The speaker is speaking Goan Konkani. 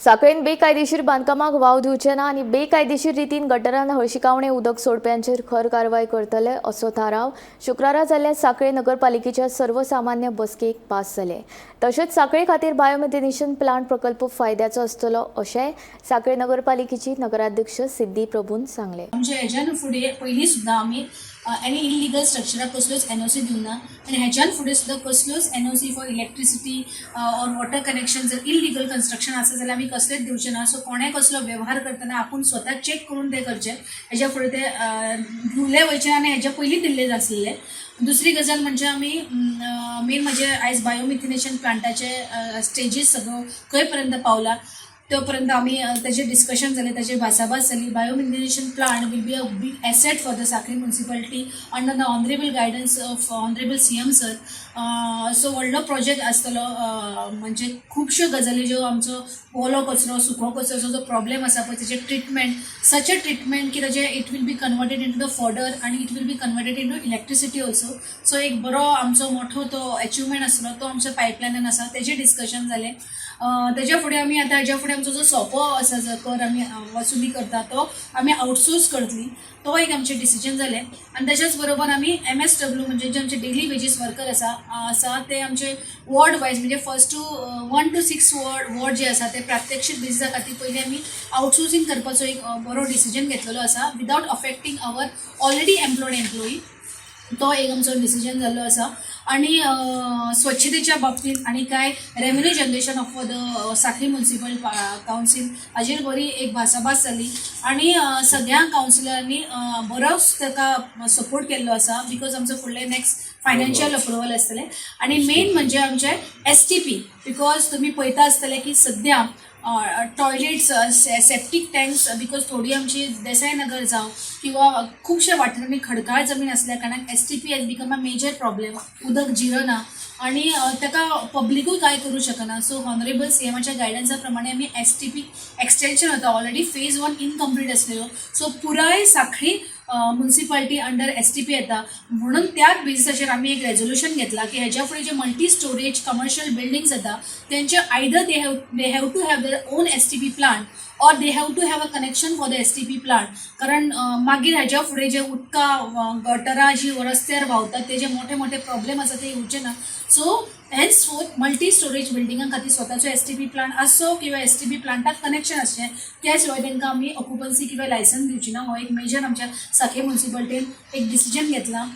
साखळेन बेकायदेशीर बांदकामाक वाव दिवचे ना आनी बेकायदेशीर रितीन गटरान हळशिकावणे उदक सोडप्यांचेर खर कारवाय करतले असो थाराव शुक्रारा जाल्ल्या साखळे नगरपालिकेच्या सर्वसामान्य बसकेक पास जाले. तशेंच साखळे खातीर बायोमिथेनेशन प्लांट प्रकल्प फायद्याचो आसतलो अशेंय साखळे नगरपालिकेची नगराध्यक्ष सिद्धी प्रभून सांगलें. आमच्या हेज्यान फुडें, पयलीं सुद्दां आमी एनी इलिगल स्ट्रक्चराक कसल्योच एनओसी दिवना आनी हेज्यान फुडें सुद्दां कसल्योच NOC for electricity or water connection जर इलिगल कन्स्ट्रक्शन आसा जाल्यार आमी कसलेच दिवचे ना. सो कोणें कसलो वेव्हार करतना आपूण स्वता चॅक करून ते करचे. हेज्या फुडें ते दिवले वयचे आनी हेज्या पयलीं दिल्ले आसलेले. दुसरी गजाल म्हणजे आमी मेन म्हणजे आयज बायोमिथेनेशन प्लांटाचे स्टेजीस सगळ्यो खंय पर्यंत पावला तो पर्यंत आमी तेजेर डिस्कशन जालें, ताजेर भासाभास जाली. Biomethanation plant will be a big asset for the Sanquelim municipality under the honourable guidance of honourable CM sir. So व्हडलो प्रोजेक्ट आसतलो, म्हणजे खुबश्यो गजाली ज्यो आमचो ओलो कचरो, सुको कचरोचो जो प्रॉब्लेम आसा पळय, तेजें ट्रिटमेंट, सच अ ट्रिटमेंट की ताजें it will be converted into the fodder आनी it will be converted into electricity also. So एक बरो आमचो मोठो तो अचिवमेंट आसलो, तो आमच्या पायपलायनान आसा, तेजें डिस्कशन जालें. तेज्या फुडें आमी आतां हेज्या फुडें आमचो जो सोपो आसा, जो कर आमी वसुली करता, तो आमी आउटसोर्स करतली, तो एक आमचें डिसिजन जालें. आनी तेच्याच बरोबर आमी एमएसडब्ल्यू म्हणजे जे आमचे डेली वेजीस वर्कर आसा ते आमचे वॉर्ड वायज, म्हणजे first to 1 to 6 ward जे आसा, ते प्रात्यक्षीक बेजिसा खातीर पयलीं आमी आउटसोर्सिंग करपाचो एक बरो डिसिजन घेतलेलो आसा without affecting our already employed employee. तो एक आमचो डिसिजन जाल्लो आसा. आनी स्वच्छतेच्या बाबतींत आनी काय revenue generation of the Sanquelim Municipal Council हाजेर बरी एक भासाभास जाली आनी सगळ्या कावन्सिलरांनी बरोच ताका सपोर्ट केल्लो आसा, because आमचो फुडले नेक्स्ट फायनान्शियल अप्रुवल आसतलें. आनी मेन म्हणजे आमचे एसटीपी, because तुमी पळयता आसतले की सद्या टॉयलेट्स, सेप्टीक टँक्स, because थोडी आमची देसाय नगर जावं किंवा खुबश्या वाठारांनी खडकाळ जमीन आसल्या कारणान STP has become a major problem. उदक जिरना आनी ताका पब्लिकूय कांय करूं शकना. सो ऑनरेबल सीएमाच्या गायडन्सा प्रमाणे आमी एसटीपी एक्सटेन्शन वता. ऑलरेडी फेज वन इनकम्प्लीट आसलेलो, सो पुराय साखळी म्युन्सिपाल्टी अंडर एसटीपी येता म्हणून त्याच बेजिसाचेर आमी एक रेजोल्युशन घेतला की हेज्या फुडें जे मल्टी स्टोरेज कमर्शियल बिल्डिंग्स येता, तेंचे either they have to have their own STP plant or they have to have a connection for the STP plant. कारण मागीर हेज्या फुडें जे उदकां गटरां जी रस्त्यार व्हांवतात, तेजे मोठे मोठे प्रॉब्लेम आसा, ते येवचे ना. So hence fourth multi storage बिल्डिंगां खातीर स्वताचो एसटीपी प्लांट आसचो किंवा एसटीपी प्लांटाक कनेक्शन आसचें, त्या शिवाय तांकां आमी ऑक्युपन्सी किंवा लायसन्स दिवची ना. हो एक मेजर आमच्या साखळे म्युन्सिपाल्टीन एक डिसिजन घेतला.